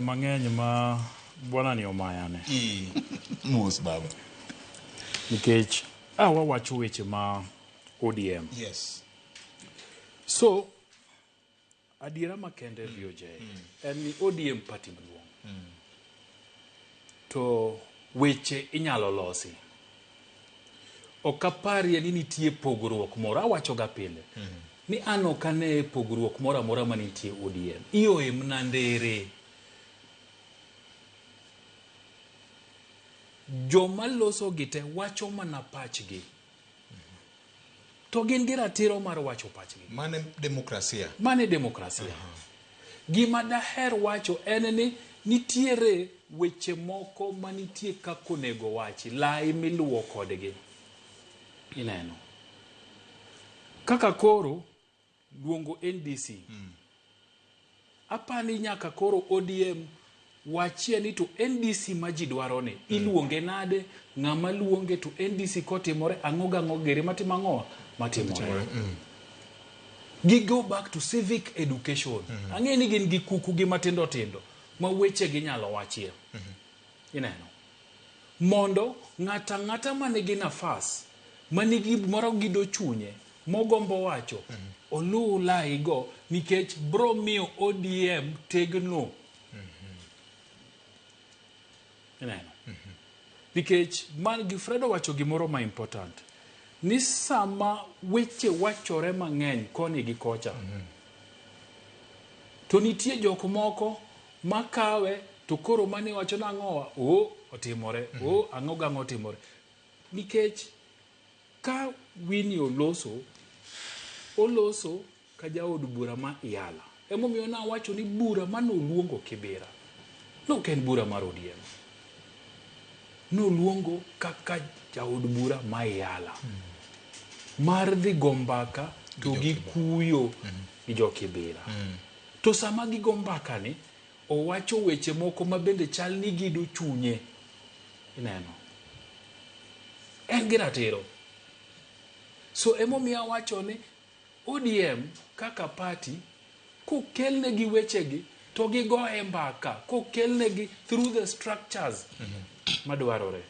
Mang'eny ma bwana ni omayane. Mos baba. Nikech a wawacho weche ma ODM. Yes. So adiera makende VOJ en ni ODM party maduong'. To weche inyalo losi. Ok aparie ni nitie pogruok moro, awacho ga pile. Ni an ok ane pogruok moro amora manitie ODM. Ioe mna ndere. Joma loso gi te wacho mana pachgi. To gin gi ratiro mar wacho pachgi. Mane demokrasia. Mane demokrasia. Gima daher wacho en ni nitiere weche moko manitie kaka onego wachi, lai miluwo kodgi. Ineno. Kaka koro luongo NDC. Apani nyaka koro ODM wachie ni to NDC ma ji dwaro ni iluonge nade, ng'ama luonge to NDC kotimore ang'o gang'o gere matimo ang'o matimore. Gi go back to civic education. Ang'e ni gin gi kuku gi matindo tindo ma weche gi nyalo wachie. Ineno. Mondo ng'ata ang'ata manigi nafas, manigi gimoro gido chunye, mogombo wacho, oluw lai go nikech bro miyo ODM tegno. Ineno. Nikech man gi Fred owacho gimoro ma important. Ni sama weche wachore mang'eny koni gi kocha, to nitie jok moko makawe to koro mane wacho nang'owa, o otimore, o ang'o gang'o otimore. Nikech ka Winnie oloso, oloso ka jaod bura ma Iyala. Emomiyo nawacho ni bura manoluongo Kibera, nok en bura mar ODM. Noluongo kaka jaod bura ma Iyala. Mar dhi go mbaka to gi kuyo gi jo Kibera. To sama gigo mbaka ni, owacho weche moko ma bende chal ni gido chunye. Ineno. En gi ratiro. So emomiyo awacho ni ODM kaka party kokelnegi wechegi to gigoye mbaka kokelnegi through the structures madwarore.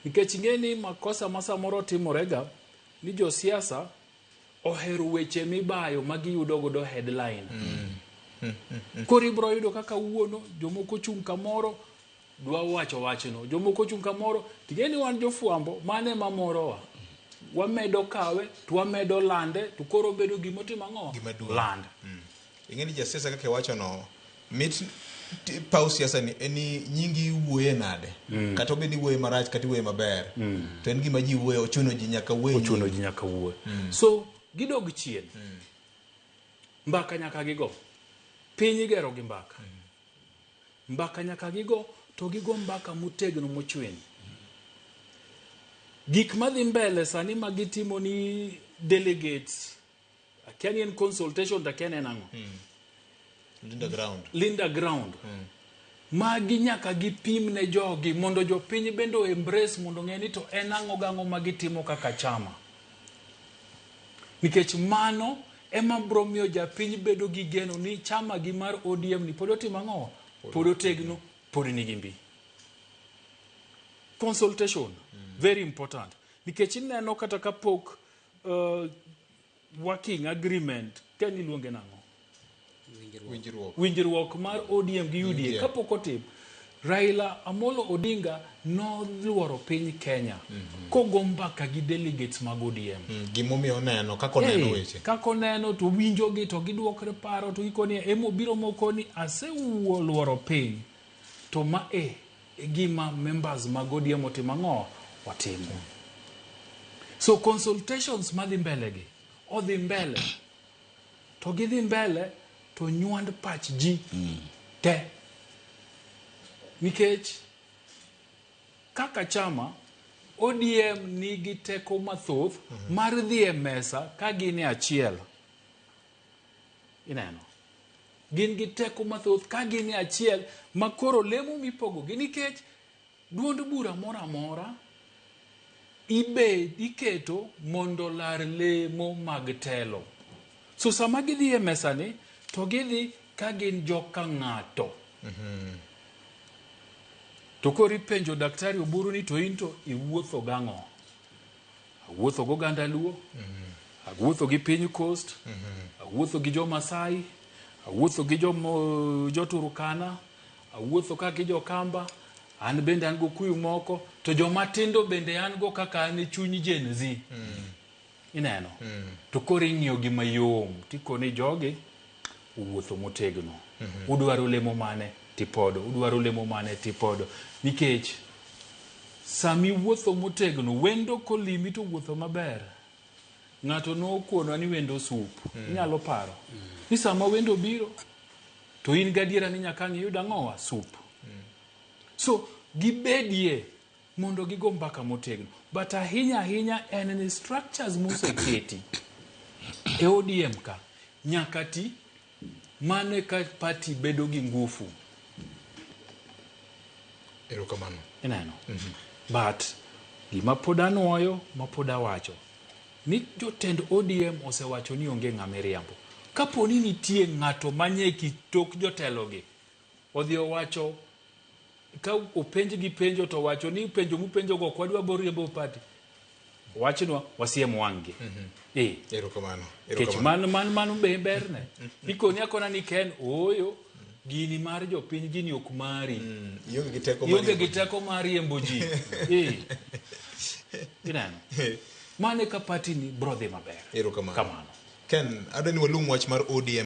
Nikech ing'e ni makosa ma samoro timorega ni josiasa ohero weche mibayo ma giyudo godo headline. Koro ibiro yudo kaka wuono jomoko chung' kamoro dwa wacho wachno, jomoko ochung' kamoro ting'e ni wan jofwambo mano ema morowa. Wamedo kawe to wamedo lande to koro obedo gimotimo ang'o? Gima duong'. Land. Ing'e ni jasiasa kaka iwacho no, mit paw siasa ni en ni nyingi iwuoye nade. Kata obed ni iwuoye marach kata iwuoye maber. To en gima ji wuoye, ochuno ji nyaka wuoye. Ochuno ji nyaka wuo. So gidog chien. Mbaka nyaka gigo. Piny igero gi mbaka. Mbaka nyaka gigo to gigo mbaka motegno mochwiny. Gik madhi mbele sani ma gitimo ni delegates, akia ni en consultation to akia ni en ang'o. Linda ground. Linda ground. Magi nyaka gipim ne jogi mondo jopiny bende o embrace mondo ong'e ni to en ang'o gang'o ma gitimo kaka chama. Nikech mano ema bro miyo japiny bedo gi geno ni chama gi mar ODM ni pod otimo ang'o? Pod otegno, pod nigi mbi. Consultation, very important. Nikech ineno kata kapok working agreement, ken iluonge nang'o? Winjruok. Winjruok mar ODM gi UDA UDA. kapok otim. Raila Amolo Odinga noluoro piny Kenya kogo mbaka gi delegates mag ODM. Gimomiyo oneno, kaka oneno weche. Kaka oneno to winjogi to giduokre paro to gikoni emo biro moko ni asewuo piny to ma e gima members mag ODM otimo ang'o? Otimo. So consultations madhi mbele gi odhi mbele to gidhi mbele to nywand pach ji te nikech kaka chama ODM nigi teko mathoth mar dhi e mesa ka gin e achiel. Ineno? Gin gi teko mathoth ka gin e achiel ma koro lemo mipogo gi nikech duond bura moro amora iketo mondo lar lemo mag telo. So sama gidhi e mesa ni to gidhi ka gin joka ng'ato. To koro ipenjo Daktari Oburu ni to in to iwuotho gang'o? Awuotho goganda Luo, awuotho gi piny Coast, awuotho gi jo Masai, awuotho gi jo Turkana, awuotho ka gi jo Kamba, an bende an go Kuyu moko, to joma tindo bende an go kaka an e chuny Gen Z. Ineno? To koro ing'iyo gi mayom, tikoni jogi owuotho motegno. Udwaro lemo mane tipodo, udwaro lemo mane tipodo. Nikech sami wuotho motegno, wendo kolimi to wuotho maber. Ng'ato nokonwa ni wendo sup. Inyalo paro. Ni sama wendo biro, to in gadiera ni nyaka ang' iyud ang'owa? Sup. So, gibedie mondo gigo mbaka motegno. But ahinya ahinya en ni structures moseketi e ODM ka nyaka ti mano eka party bedo gi ngufu. Erokamano. Ineno? But gima pod anuoyo ma pod awacho ni jotend ODM osewacho ni onge ng'ama iriambo. Kapo ni nitie ng'ato manye tok jotelogi odhi owacho ka openj gi penjo to wacho ni penjo mupenjogo ok wadwa bo riembo party. Wachnwa wasiem wang'gi. Eh. Erokamano. Kech Erokamano. mano be berne. Ikoni akona ni Ken ooyo gini mar jopiny gini ok mari. Ionge gi teko mar Ionge gi riembo ji. teko mar riembo ji. Eh. Ineno? Mano e ka party ni bro dhi maber. Erokamano. Kamano. Ken, adwa ni walung wach mar ODM.